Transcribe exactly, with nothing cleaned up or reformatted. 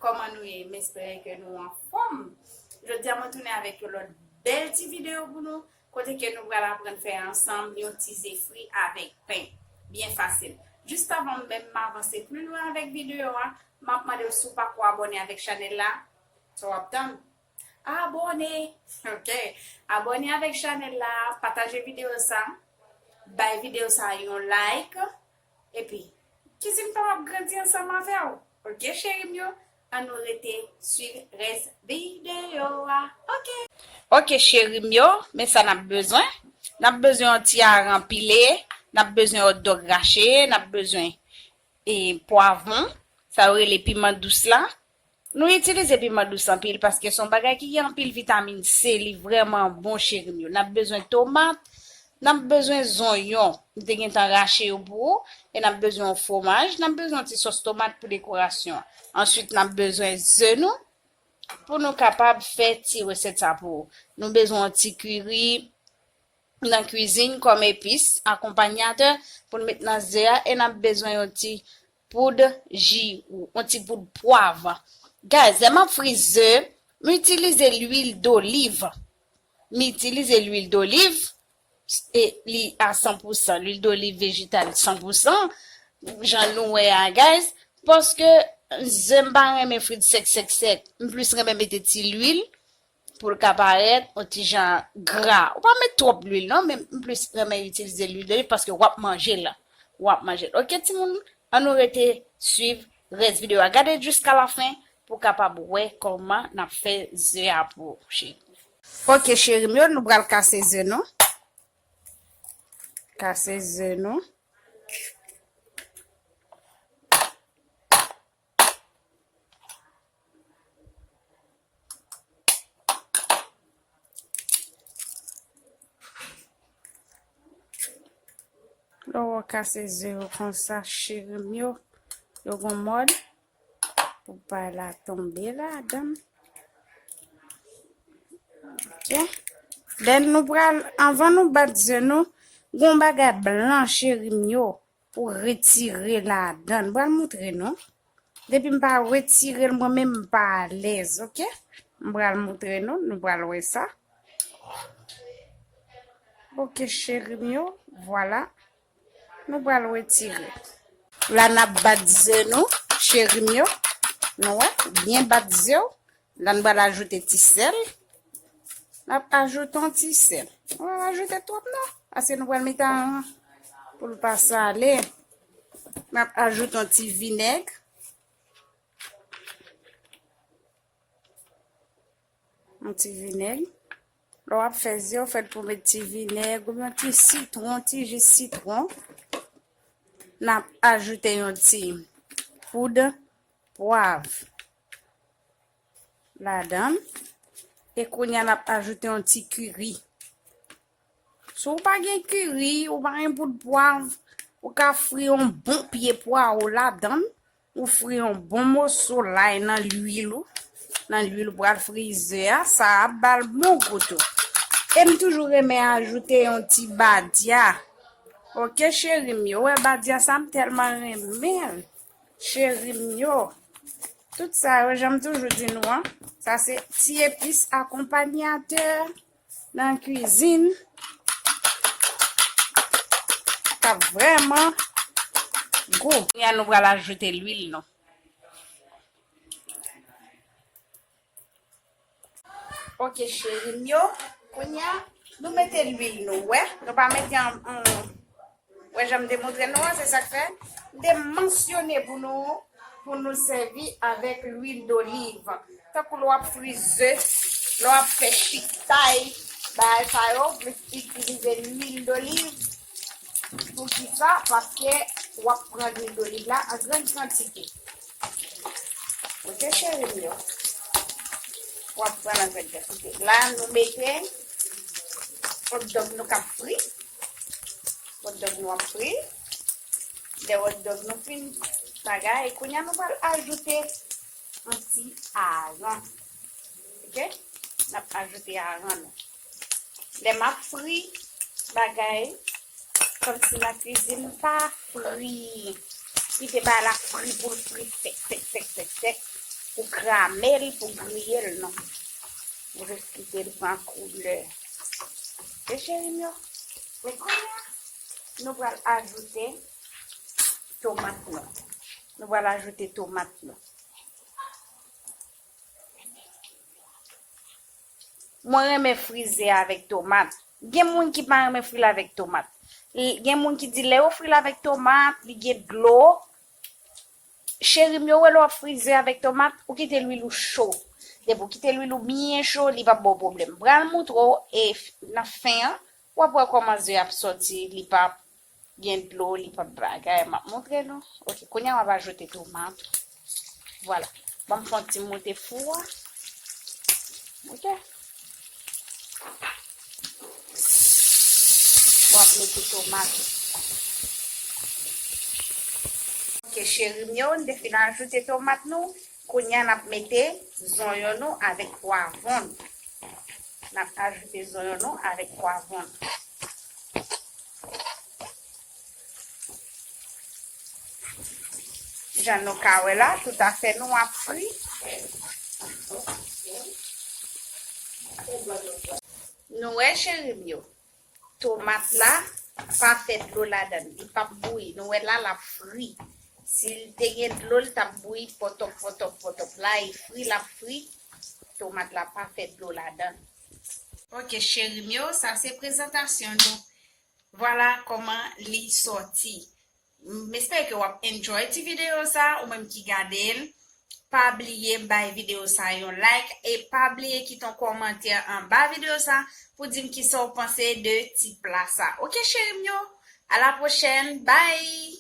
Kòman nou ye? M espere ke nou anfòm. Jodi a mwen tounen avèk yon lòt bèl ti videyo pou nou, kote ke nou pral aprann fè ansanm yon ti ze fri avèk pen. Byen fasil. Jis avan menm m avanse pli lwen avèk videyo a, m ap mande w si w pako abòne avèk chanèl la, sa w ap tann? Abòne! Ok. Abòne avèk chanèl la, pataje videyo sa, bay videyo sa yon like, epi Kizin pa w ap grandi ansanm avè w. Ok, cheri m yo, ann nou rete swiv rès videyo a. Ok. Ok, cheri m yo, men sa n ap bezwen. N ap bezwen yon ti aran pile, n ap bezwen hòtdòg rache, n ap bezwen, e, pwavwon, sa yo rele piman dous la. Nou itilize piman dous anpil paske se yon bagay ki gen anpil vitamin C, li vrèman bon, cheri m yo. N ap bezwen tomat, n ap bezwen zonyon, m te gentan rache yo pou ou, e n ap bezwen yon fwomaj, n ap bezwen yon ti sòs tomat pou dekorasyon an. Answit, n ap bezwen ze nou pou nou kapab fè ti resèt sa pou ou. Nou bezwen yon ti kiri, nan kwizin kòm epis, akonpanyatè pou n met nan ze a, e n ap bezwen yon ti poud ji ou yon ti poud pwav. Guys, lè m ap fri ze, m itilize lwil doliv. M itilize lwil doliv, e li a san pou san, lwil doliv vejetal san pou san, jan nou wè a, guys, paske ze m pa renmen frit sèk, sèk, sèk. M plis renmen mete ti lwil pou l ka parèt yon ti jan gra. Ou pa met twòp lwil non, men m plis renmen itilize lwil doliv paske w ap manje l. W ap manje l. Ok, timoun, ann nou rete swiv rès videyo a. Gade jiska lafen pou w kapab wè kòman n ap fè ze a pou ou, cheri. Ok, cheri m yo, nou pral kase ze nou. Kase ze nou. Lè w kase ze yo konsa, cheri m yo, yo gon mòd pou pay la tonbe ladan l. Ok. Then nou pral, anvan nou bat ze nou, gon bagay blan, cheri m yo, pou retire ladan. M pral moutre nou. Depi m pa retire l, mwen menm m pa alèz, ok? M pral moutre nou, nou pral wè sa. Ok, cheri m yo, vwala. Nou pral retire. La n ap bat ze nou, cheri m yo. Nou wè, byen bat ze w. La n pral ajoute ti sèl. N ap ajoute yon ti sèl. Nou pa ajoute twòp non, paske nou pral mete aran pou l pa sale. N ap ajoute yon ti vinèg. Yon ti vinèg. Lè w ap fè ze, w fèt pou met ti vinèg oubyen ti sitwon, ti ji sitwon. N ap ajoute yon ti poud pwav ladan l. E kounye a, n ap ajoute yon ti kiri. Si w pa gen kiri, ou pa gen poud pwav, ou ka fri yon bon pye pwawo ladan l. Ou fri yon bon moso lay nan lwil ou. Nan lwil ou pral fri ze a, sa ap ba l bon gou tou. E m toujou renmen ajoute yon ti badya. Ok, cheri m yo, wè badya sa m tèlman renmen l. Cheri m yo. Tout sa yo, jan m toujou di nou an, sa se ti epis akonpanyatè nan kwizin k ap vrèman gou. Kounye a, nou pral ajoute lwil nou. Ok, cheri m yo. Kounye a, nou mete lwil nou, wè. Nou pa mete an, an, wè jan m te montre nou an, se sa k fè m te mansyone pou nou, pou nou sèvi avèk lwil doliv. Tankou lè w ap fri ze, lè w ap fè chitay, bagay sa yo, plis itilize lwil doliv. Poukisa? Paske w ap pran lwil doliv la an grann kantite. Ok, cheri m yo. W ap pran nan grenn kantite. La, nou mete hotdog nou k ap fri. Hotdog nou ap fri. Lè hotdog nou fin bagay, kounye a nou pral ajoute yon ti aran. Ok? N ap ajoute aran nou. Lè m ap fri bagay, kòmsi nan kwizin, m pa fri. Kite bagay la fri pou l fri sèk, sèk, sèk, sèk, sèk. pou krame l, pou griye l, non. Ou jis kite l pran koulè. E cheri m yo, men kounye a, nou pral ajoute tomat nou. Nou pral ajoute tomat nou. Mwen renmen fri ze avèk tomat. Gen moun ki pa renmen fri l avèk tomat. L- Gen moun ki di lè yo fri l avèk tomat, li gen dlo. Cheri m yo, wè lè w ap fri ze avèk tomat, ou kite lwil ou cho. Depi w kite lwil ou byen cho, li p ap ba w pwoblèm. Pral moutre w e f- nan fen an, w ap wè kòman ze ap sòti, li p ap gen dlo, li p ap bagay. M ap moutre nou. Ok, kounye a w ap ajoute tomat. Vwala. Ban m fè yon ti moute fou a. Ok. W ap mete tomat. Ok, cheri m yo, n te fin ajoute tomat nou. Kounye a, n ap mete zonyon nou avèk pwavon. N ap ajoute zonyon nou avèk pwavon. Jan nou ka wè la, tout afè nou ap fri. Nou wè, cheri m yo, tomat la pa fè dlo ladan l. Li p ap bouyi. Nou wè la, l ap fri. Si l te gen dlo, l t ap bouyi pòtòp, pòtòp, pòtòp. La, li fri, l ap fri. Tomat la pa fè dlo ladan l. Ok, cheri m yo, sa se prezantasyon nou. Vwala kòman li sòti. M espere ke w ap enjoy ti videyo sa, ou menm ki gade l. Pa bliye bay videyo sa yon like e pa bliye kite yon kòmantè anba videyo sa pou di m kisa w panse de ti pla sa. Ok, cheri m yo, a la pwochèn, bye!